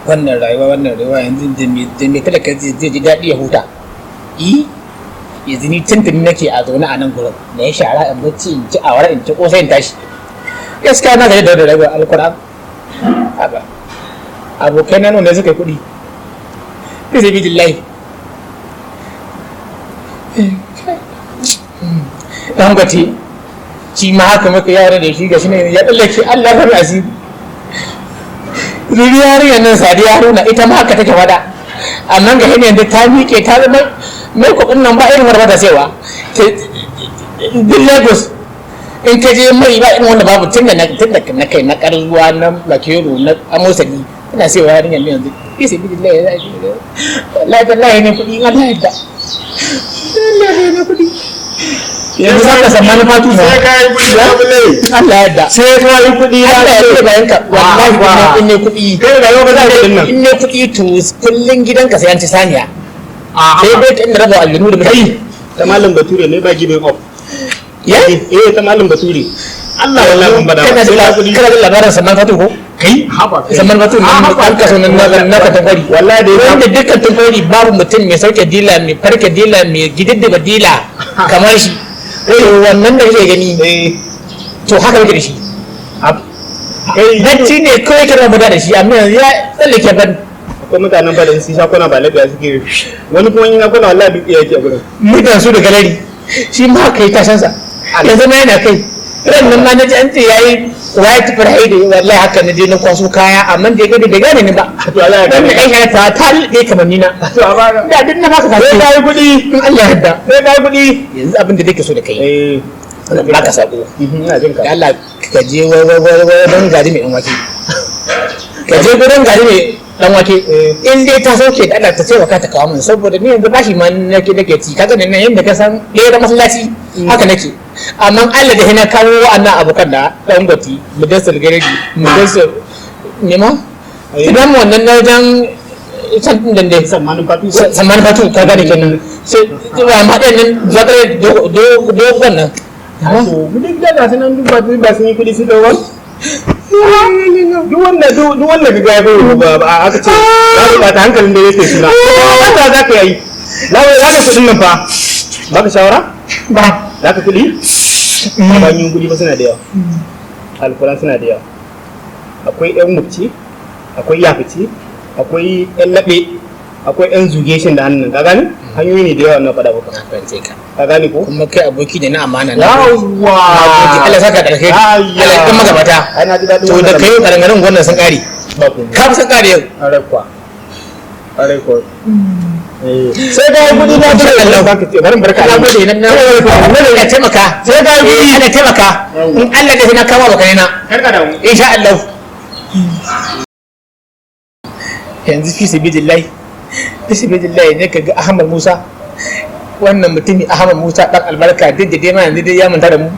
Wannan rayuwa, wannan rayuwa yanzu da me talaka zai ji daɗi ya huta? I yanzu ni tuntuni nake a zaune a nan gurin na yi shara, in bacci, in ci awara, in ci kosai, in tashi. Gaskiya na gaji da wannan rayuwa, alkur'an. Haba, abokai na nuna suka yi kuɗi, fi sabilillahi. Dangote shi ma haka muka yara da shi, ga shi ne ya tsallake, Allah ya rabu asiri. Zuri yarinyar nan Sadiya Haruna, ita ma haka take fada, amma ga hanyar da ta miƙe ta zama mai kuɗin nan, ba irin wanda ba ta saiwa. Duk Lagos in ka je, mai ba irin wanda babu, tun da na kai na karzuwa, na makero, na amosani, ina saiwa yarinyar ne yanzu. Fi sabilillahi, ya zai wallahi tallahi ne kuɗi, in Allah ya yarda. Allah ne ne kuɗi yanzu za ka san manufatu na. Sai ka yi kuɗi, labule. Allah ya yarda. Sai ka yi kuɗi. Allah ya ce bayan ka, wallahi in ne kuɗi. Kai rayuwa ba za ka yi nan. In ne kuɗi, to kullun gidanka sai an ci saniya, sai dai ta inda raba aljanu da mutane. Ta malam Bature ne ba giving up. Ya? Eh, ta malam Bature. Allah, wallahi kun bada. Kana sai da ka kuɗi. Kana da labarin Salman Fatu ko? Kai, haba kai. Salman Fatu nan, an kaso nan na Katankwari. Wallahi da ya wanda dukkan Tankwari babu mutum mai sauke dila, mai farke dila, mai gididdiba dila kamar shi, to wannan da kake gani, to haka muke da shi. Kai. Bacci ne kawai kana mu da shi, amma yanzu ya tsallake ban. Akwai mutanen ba da su sha kwana ba lafiya suke, wani kuma in ya kwana, wallahi duk yake a gurin. Mutan su da galeri, shi ma haka yi tashansa, yanzu ma yana kai. Ran nan ma na ji an ce yayi white Friday, wallahi haka na je na kwaso kaya, amma da ya gani bai gane ni ba. To Allah ya dan da gane. kai ta ta kamar ni na To a baka. Da duk na baka. Sai kasuwa. ka yi kuɗi. In Allah ya yarda. Sai ka yi kuɗi. Yanzu abin da nake so da kai, Eh. zan baka sako. Ina jin ka. Da Allah ka je wai wai wai wai don gari mai dan wake, ka je gurin gari mai dan wake. In dai ta sauke, da Allah ta taimaka ta kawo min, saboda ni yanzu bashi ma nake ci. Kaga nan yanda ka san ɗaya da masallaci haka nake, amma Allah da hina kawo wa'annan abokan da Dangote, Mudassir Gareji, Mudassir ne ma idan wannan na wajen can din dai. Sammanin Fatu. Samman Fatu, ka gane kenan, sai ba ma ɗayan nan zakare dogon nan. To duk da gasu nan, duk ba sun yi kuɗi sun dawo. Duk wanda ka ga ya bai ba aka ce za ka bata hankalin da yake suna wanda za ka yi lawai, za ka kuɗin nan fa, ba ka shawara. Ba. Za ka kuɗi ba, yin kuɗi ba suna da yawa, alkuran suna da yawa. Akwai yan mufci, akwai yafici, akwai yan laɓe, akwai yan zuge shin da hannun, ka gane? Hanyoyi ne da yawa na faɗa maka. Na fahimce ka. Ka gane ko? Kuma kai aboki ne na amana na. Yawwa. Gode, Allah saka da alheri. Ayya. Allah ya magabata. Ai na ji daɗin To da wannan. kai karangarin wannan sun kare. Ba komai. Ka fi sun kare yau. Ƙwarai kuwa. Ƙwarai kuwa. Sai ka yi kuɗi na. Insha Allah. Za ka ce bari barka. Na gode, na na Allah taimaka. Sai ka yi kuɗi. Eh, Allah taimaka. In Allah da sai na kama baka na. Kar ka damu. Insha Allah. Yanzu fi sabilillahi, fi sabilillahi ne kaga Ahmad Musa, wannan mutumi Ahmad Musa dan albarka, duk da dai ma yanzu dai ya manta da mu,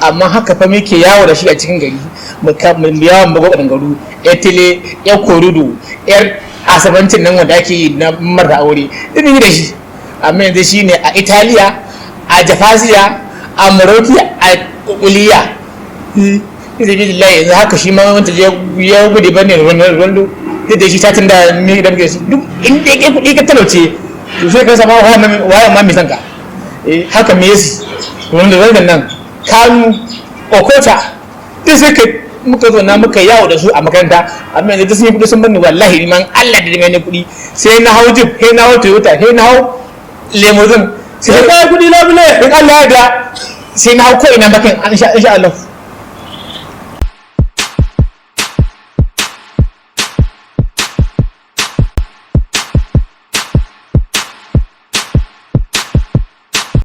amma haka fa muke yawo da shi a cikin gari, mu ka mu yawon bugo garu, yar tele, yar korudu, yar asabancin nan wanda ake yi na mara aure, duk yi da shi. Amma yanzu shine a Italiya, a Jafasiya, a Morocco, a Kuliya. Billahi, yanzu haka shi ma wanda ya gudu bane Ronaldo, duk da shi satin da ni da muke shi, duk inda yake kuɗi ka talauce, to sai ka sama wayan ma mai son ka. Eh, haka Messi, Ronaldo, Ronaldo nan, Kanu, Okocha, duk sai ka muka zo na muka yawo da su a makaranta. Amma yanzu duk sun yi kuɗi sun bani. Wallahi ni man Allah da mai kuɗi sai na hau Jeep, sai na hau Toyota, sai na hau limousine. Sai ka yi kuɗi, labule. In Allah ya da sai na hau ko ina makin, insha Allah.